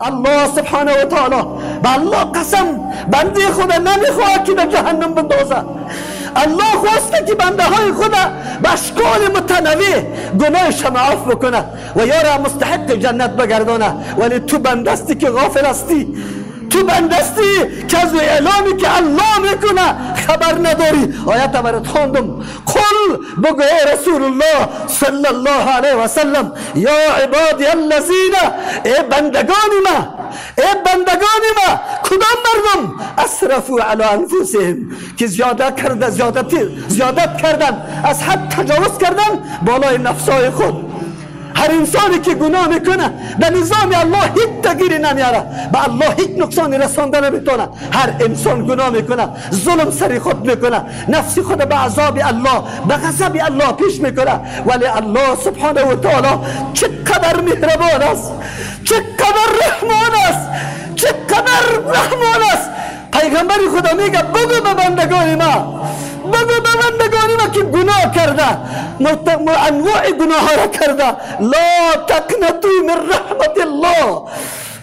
الله سبحانه و تعالی به الله قسم، بنده خدا نمیخواهد که در جهنم بندازه. الله خواسته که بنده های خدا به اشکال متنوع گناهش معاف بکنه و یارا مستحق جنت بگردانه. ولی تو بندستی که غافل هستی، تو بندستی که از اعلامی که الله میکنه خبر نداری. آیت برات خواندم، قل بگو ای رسول الله صلی الله علیه و سلم، یا عبادی الذین، ای بندگان ما، ای بندگان ما، کدام مردم؟ اسرفوا علی انفسهم، که زیادت کرده، زیادت کردن، از حد تجاوز کردن بالای نفسای خود. هر انسانی که گناه میکنه به نظام الله هیچ تغییری نمیاره، به الله هیچ نقصانی رسانده نمیتونه. هر انسان گناه میکنه، ظلم سر خود میکنه، نفس خود به عذاب الله، به غضب الله پیش میکنه. ولی الله سبحانه و تعالی چقدر مهربان است، چقدر رحمان است، چقدر رحمان است. پیغمبر خدا میگه بگو به بندگان ما، بگو به بندگان ما که گناه کرده، انواع گناه را کرده، لا تقنطوا من رحمت الله،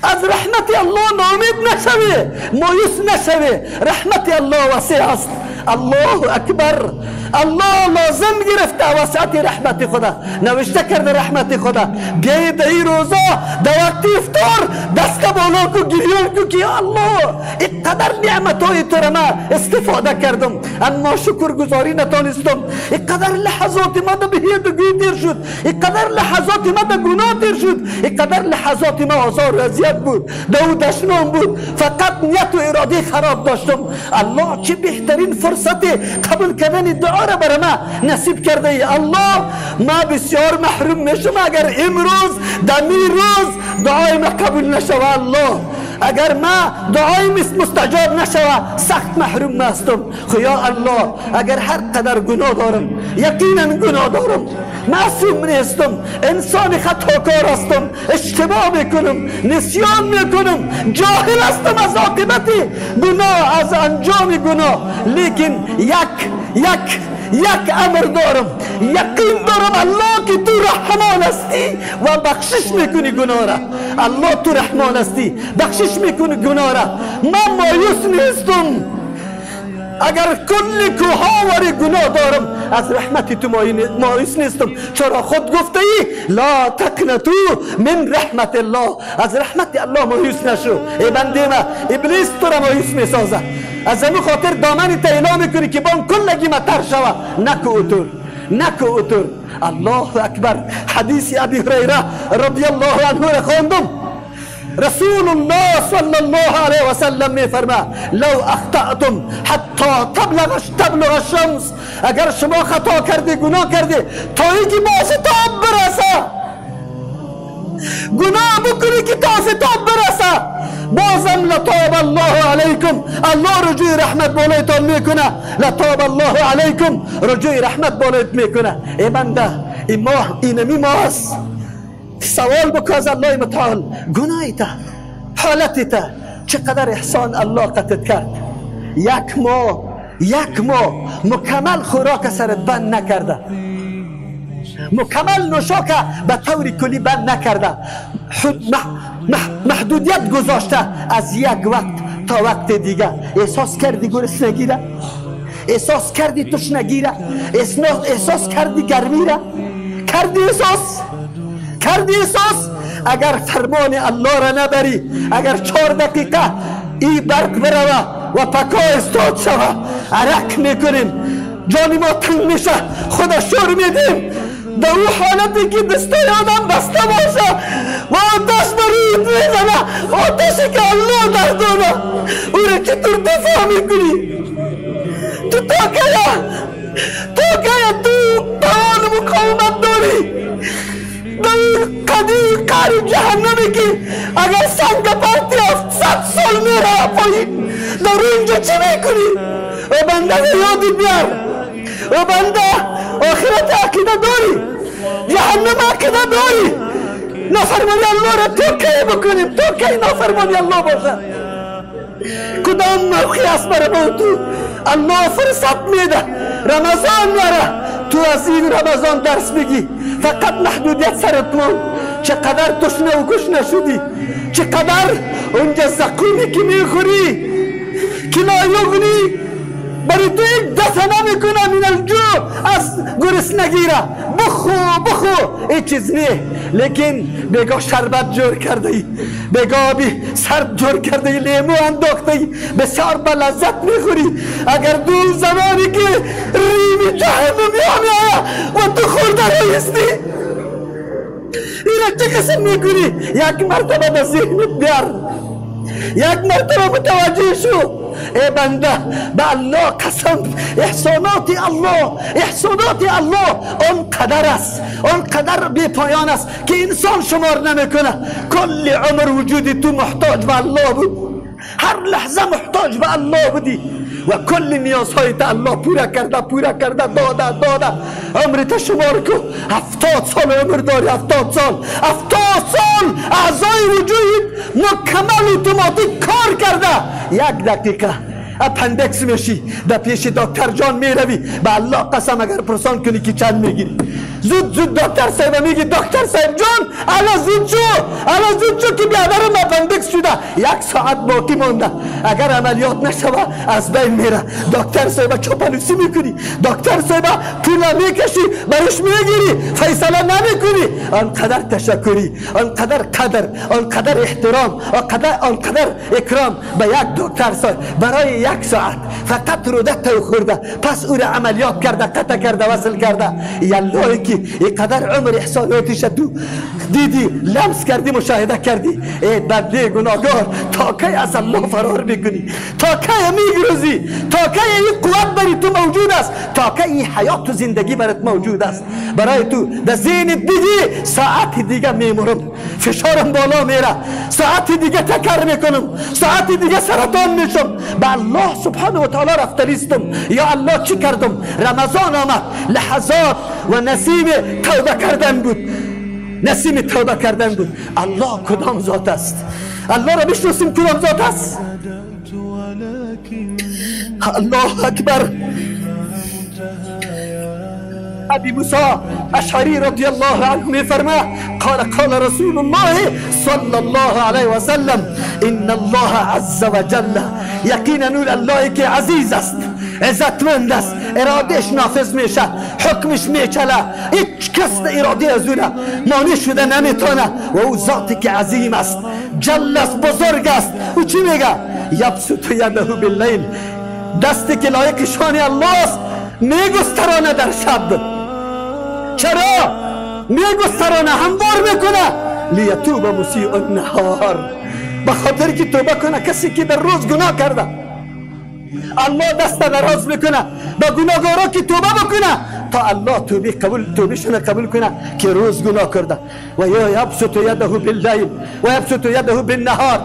از رحمت الله ناامید نشوی، مایوس نشوی، رحمت الله وسیع است. الله اکبر. الله لازم گرفته وسعت رحمت خدا، نوشته کرده رحمت خدا. بیای در این روزا در وقت افطار دست بالا کو، گریان کو که یا الله اینقدر نعمت های تو را من استفاده کردم اما شکرگزاری نتانستم، اینقدر لحظات ما در بهیدگی تیر شد، اینقدر لحظات ما در گناه تیر شد، اینقدر لحظات ما آزار و اذیت بود، در او دشنام بود، فقط نیت و اراده خراب داشتم. الله چه بهترین فرصت قبول کردن دعا را برای ما نصیب کرده ای. الله ما بسیار محروم میشم اگر امروز دمی روز دعای ما قبول نشوه. الله اگر ما دعای مستجاب نشوه سخت محروم هستم. خو یا الله اگر هر قدر گناه دارم، یقینا گناه دارم، معصوم نیستم، انسان خطاکار هستم، اشتباه میکنم، نسیان میکنم، جاهل هستم از عاقبت گناه، از انجام گناه، لیکن یک یک یک امر دارم، یقین دارم الله که تو رحمان هستی و بخشش میکنی گناه را. الله تو رحمان هستی، بخشش میکنی گناه را. من مایوس نیستم، اگر کل کوها وری گناه دارم از رحمت تو مایوس نیستم. چرا خود گفته ای لا تقنطوا من رحمت الله، از رحمت الله مایوس نشو. ای بنده ما، ابلیس تو را مایوس میسازه، از همین خاطر دامن تا اعلام میکنی که بان کلگی متر شوه. نکو اوتور، نکو اوتور. الله اکبر. حدیث ابی هریره رضی الله عنه را خواندم، رسول الله صلی الله علیه و سلم میفرما لو اخطأتم حتی تبلغ الشمس، اگر شما خطا کردی، گناه کردی تا اینکه به آفتاب برسه، گناه بکنی که تا آفتاب برسه، بازم لطاب الله علیکم، الله رجوع رحمت بالایتان میکنه. لطاب الله علیکم، رجوع رحمت بالایت میکنه. ای بنده، این ماه اینمی ماه است، سوال بکن از الله متعال گناهی تا، حالتی تا، چقدر احسان الله قطعت کرد. یک ماه، یک ماه مکمل خوراک سرت بند نکرده، مکمل نوشاک به طور کلی بند نکرده، محدودیت گذاشته از یک وقت تا وقت دیگه. احساس کردی گرسنگی را؟ احساس کردی تشنگی را؟ احساس کردی گرمی را؟ کردی احساس؟ کردی احساس؟ اگر فرمان الله را نبری، اگر 4 دقیقه ای برق بروه و پکا استاد شوه، عرق میکنیم، جان ما تنگ میشه، خدا شور میدیم. در او حالتی که دستای آدم بسته باشه و آتش بر رویت میزنه، آتشی که الله در دانه، او را چطور دفاع میکنی؟ تو تا کیه؟ تا کیه تو توان مقاومت داری؟ در قدیر قهر جهنمی که اگر سنگ پرتی 700 سال میره پایین، در اونجا چی میکنی؟ و بنده یادی بیار، و بنده آخرت عقیده داری، جهنم عقیده داری، نافرمانی الله را تو کی بکنیم؟ تو کی نافرمانی الله باشه؟ کدام موقع است برای ما تو؟ الله فرصت میده، رمضان میاره، تو از این رمضان درس بگی. فقط محدودیت سرت مون، چقدر تشنه و گشنه شدی، چقدر اونجا زقومی که میخوری که لا یغنی برای تو یک دفعه نمیکنه من الجوع، از گرسنگی را بخو بخو این چیز نه، لیکن بگاه شربت جور کرده ای، بگاه آبی سرد جور کرده ای، لیمو انداخته ای، بسیار به لذت میخوری. اگر دو زمانی که ریم جهنم میآید و تو خورده رایستی، این چه قسم میکنی؟ یک مرتبه به ذهنت بیار، یک مرتبه متوجه شو. ای بنده به الله قسم، احسانات الله، احسانات الله آنقدر است، آنقدر بی پایان است که انسان شمار نمیکنه. کل عمر وجود تو محتاج به الله بود، هر لحظه محتاج به الله بودی و کل نیازهای تا الله پورا کرده، پورا کرده، داده داده. عمرت شمار کو، 70 سال عمر داری، 70 سال، 70 سال اعضای وجود مکمل اتوماتیک کار کرده. یک دقیقه appendix میشی، در پیش دکتر جان میروی، به الله قسم اگر پرسان کنی که چند میگیری، زود زود دکتر صاحب میگی دکتر صاحب جان الا زود شو، الا زود شو که بیادرم appendix شده، یک ساعت باقی مانده، اگر عملیات نشوه از بین میره. دکتر صاحب چاپلوسی میکنی، دکتر صاحب پول میکشی برش میگیری، فیصله نمیکنی. آنقدر تشکری، آنقدر قدر، آنقدر احترام، آنقدر اکرام به یک دکتر صاحب برای یک ساعت فقط روده تو خورده، پس او را عملیات کرده، قطع کرده، وصل کرده. یالله که اینقدر عمر احساناتش تو دیدی، لمس کردی، مشاهده کردی. ای بنده گناهگار، تا کی از الله فرار میکنی؟ تا کی میگرزی؟ تا کی این قوت بری تو موجود است؟ تا کی این حیات و زندگی برات موجود است؟ برای تو در ذهنت دیدی ساعت دیگه میمرم، فشارم بالا میره، ساعت دیگه تکر میکنم، ساعت دیگه سرطان میشم. به الله سبحانه و تعالی رفته نیستم. یا الله چی کردم؟ رمضان آمد، لحظات و نسیم توبه کردن بود، نسیم توبه کردن بود. الله کدام ذات است؟ الله را بشناسیم کدام ذات است؟ الله اکبر. ابی موسی اشعری رضی الله عنه میفرما قال قال رسول الله صلی الله علیه وسلم ان الله عز وجل، یقینا الله که عزیز است، عزتمند است، ارادهش نافذ میشه، حکمش میچله، هیچ کس اراده از او مانع شده نمیتونه. و او ذاتی که عظیم است، جل است، بزرگ است. او چی میگه؟ یبسط یده باللیل، دستی که لایق شان الله است میگسترانه در شب. چرا میگسترانه؟ هموار میکنه. لیتوب مسیء النهار، به خاطر که توبه کنه کسی که در روز گناه کرده. الله دست دراز میکنه به گناهکارا که توبه بکنه تا الله توبه قبول، توبهشون قبول کنه که روز گناه کرده. و یبسط یده باللیل و یبسط یده بالنهار،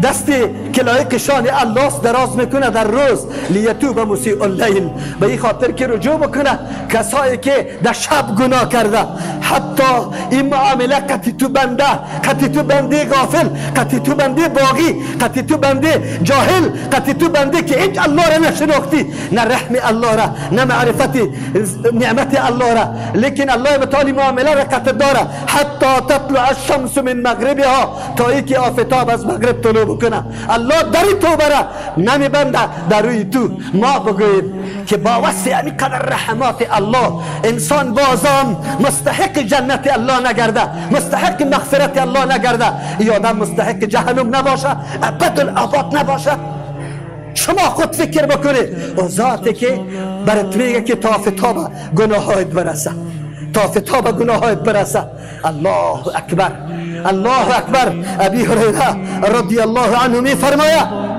دستی که لایق شان الله دراز میکنه در روز. لیتوب مسیء اللیل، به این خاطر که رجوع بکنه کسایی که در شب گناه کرده. حتی این معامله قطی تو بنده، قطی تو بنده غافل، قطی تو بنده باغی، قطی تو بنده جاهل، قطی تو بنده که هیچ الله را نشناختی، نه رحم الله را، نه معرفت نعمت الله را، لیکن الله متعالی معامله را قطع داره. حتی تطلع الشمس من مغربها، تا اینکه آفتاب از مغرب طلوع بکنه. الله در توبه را نمیبنده در روی تو. ما بگوییم که با وصف همین قدر رحمات الله انسان بازم مستحق جنت الله نگرده، مستحق مغفرت الله نگرده، ای آدم مستحق جهنم نباشه، ابد الاباد نباشه. شما خود فکر بکنید او ذاتی که برات میگه که تا آفتاب گناهایت برسه، تا آفتاب گناهایت برسه. الله اکبر، الله اکبر. ابی هریره رضی الله عنه میفرماید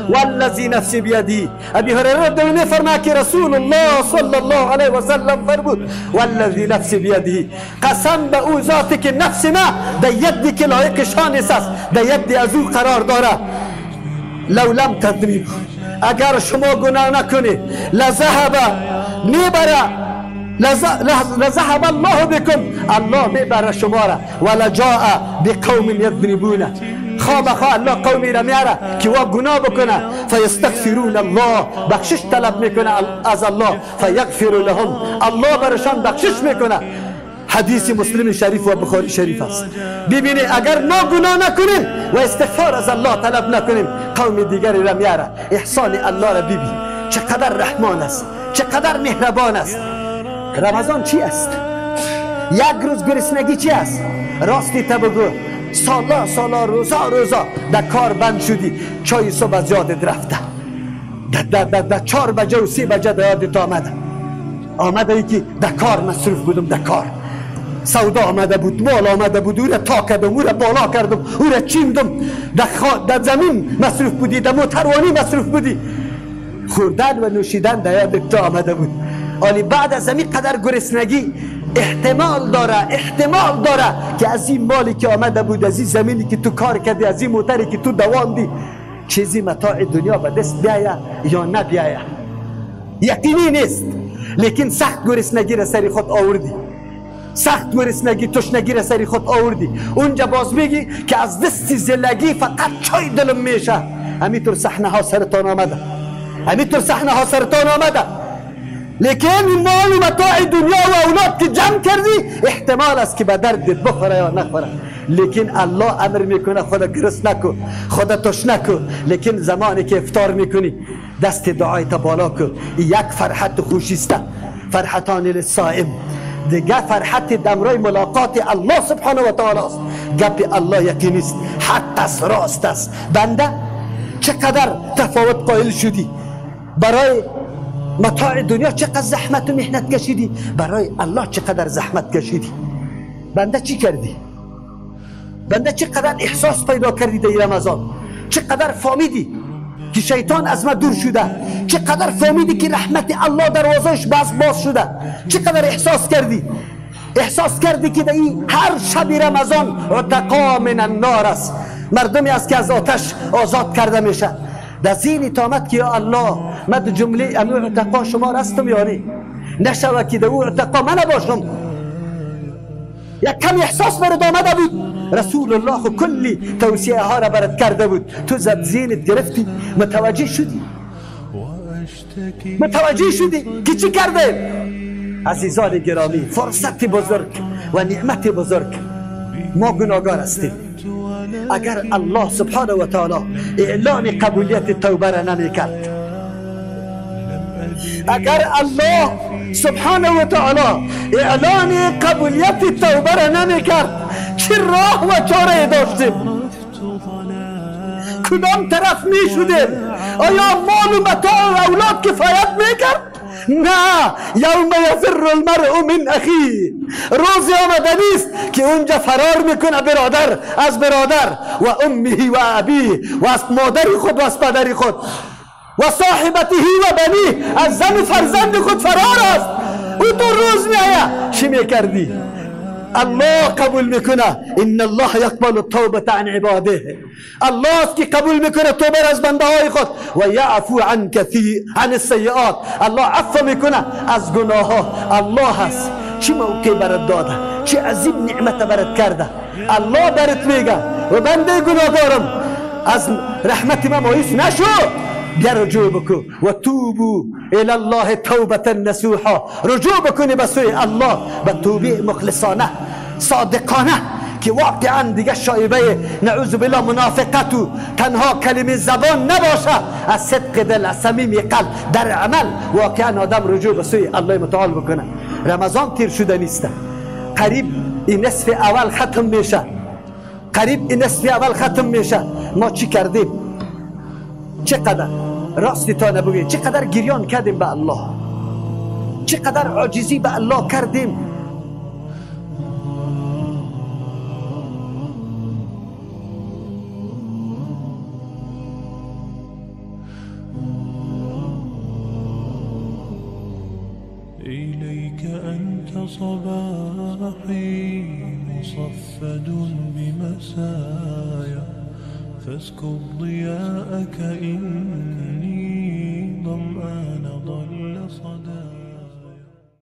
والذی نفسی بیدی، ابی هریره رضی الله میفرماید که رسول الله صلی الله علیه و سلم فرمود والذی نفسی بیدی، قسم به او ذاتی که نفس ما در یدی که لایق شان است، در ید از او قرار داره، لو لم تذنبوا، اگر شما گناه نکنید، لذهب میبره، لذهب الله بكم، الله میبره شما را، ولجاء بقوم یذنبون، خواه الله قومی را میاره که وا گناه بکنه، فیستغفرون الله، بخشش طلب میکنه از الله، فیغفر لهم، الله برشان بخشش میکنه. حدیث مسلم شریف و بخاری شریف است. ببینی اگر ما گناه نکنیم و استغفار از الله طلب نکنیم، قوم دیگری را میاره. احسان الله را ببین چقدر رحمان است، چقدر مهربان است. رمضان چی است؟ یک روز گرسنگی چی است؟ راستی تا بگو، سالا سالا روزا روزا در کار بند شدی، چای صبح از یادت رفته، در 4 بجه و 3 بجه در یادت آمده، آمده ای که در کار مصروف بودم، در کار سودا آمده بود، مال آمده بود، او را تا کردم، او را بالا کردم، او را چیندم، در زمین مصروف بودی، در موتروانی مصروف بودی، خوردن و نوشیدن در یادت آمده بود. ولی بعد از این قدر گرسنگی احتمال داره که از این مالی که آمده بود، از این زمینی که تو کار کردی، از این موتری که تو دواندی، چیزی متاع دنیا به دست بیایه یا نبیایه یقینی نیست. لیکن سخت گرسنگی را سری خود آوردی، سخت گرسنگی تشنگی را سری خود آوردی. اونجا باز میگی که از دست زلگی فقط چای دلم میشه. همینطور صحنه ها سرتان آمده، همینطور صحنه ها سرتان آمده. لیکن این مال و متاع دنیا و اولاد که جمع کردی، احتمال است که به دردت بخوره یا نخوره. لیکن الله امر میکنه خدا گرس نکو، خدا تش نکو. لیکن زمانی که افطار میکنی دست دعای تا بالا کو، یک فرحت خوشی است، فرحتان للصائم. دیگه فرحت دمرای ملاقات الله سبحانه و تعالی است. گپ الله یقینی است، حق است، راست است. بنده چقدر تفاوت قائل شدی برای متاع دنیا، چقدر زحمت و محنت کشیدی، برای الله چقدر زحمت کشیدی. بنده چی کردی؟ بنده چقدر احساس پیدا کردی در رمضان، چقدر فهمیدی که شیطان از ما دور شده، چقدر فهمیدی که رحمت الله دروازهش باز شده، چقدر احساس کردی. احساس کردی که در این هر شب رمضان عتقا من النار است، مردمی است که از آتش آزاد کرده میشه. در ذهن آمد که یا الله من در جمله امو عتقا شما هستم یا نه، نشوه که در او عتقا من نباشم. یک کم احساس برات آمده بود. رسول الله کلی توصیه ها را برات کرده بود، تو زد ذهنت گرفتی، متوجه شدی، متوجه شدی که چی کرده. عزیزان گرامی، فرصت بزرگ و نعمت بزرگ، ما گناهگار هستیم. اگر الله سبحانه و تعالی اعلان قبولیت توبه را نمی کرد، اگر الله سبحانه و تعالی اعلان قبولیت توبه را نمی کرد، چه راه و چاره داشتیم؟ کدام طرف می شدیم؟ آیا مال و متاع و اولاد کفایت می کرد؟ نه. یوم یفر المرء من اخیه، روزی آمده نیست که اونجا فرار میکنه برادر از برادر، و امه و ابیه، و از مادر خود و از پدر خود، و صاحبته و بنیه، از زن و فرزند خود فرار است. او تو روز میآید چی میکردی؟ الله قبول میکنه. ان الله یقبل التوبه عن عباده، الله است که قبول میکنه توبه از بنده های خود. و یعفو عن کثیر عن السیئات، الله عفو میکنه از گناه ها. الله است چه موقع برات داده، چه عظیم نعمت برات کرده. الله برات میگه و بنده گناهکارم از رحمت ما مایوس نشو، بیا رجوع بکن. و توبو الی الله توبة نصوحا، رجوع بکنی به سوی الله به توبه مخلصانه صادقانه که واقعا دیگه شایبه نعوذ بالله منافقت و تنها کلمه زبان نباشه، از صدق دل، از صمیم قلب، در عمل واقعا آدم رجوع به سوی الله متعال بکنه. رمضان تیر شده نیست، قریب این نصف اول ختم میشه، قریب این نصف اول ختم میشه. ما چی کردیم؟ چقدر راستی تا نبگوید چقدر گریان کردیم به الله، چقدر عاجزی به الله کردیم. إليك أنت صباحي مصفد بمسايا، فاسكب ضياءك إني ظمآن ضل صدايا.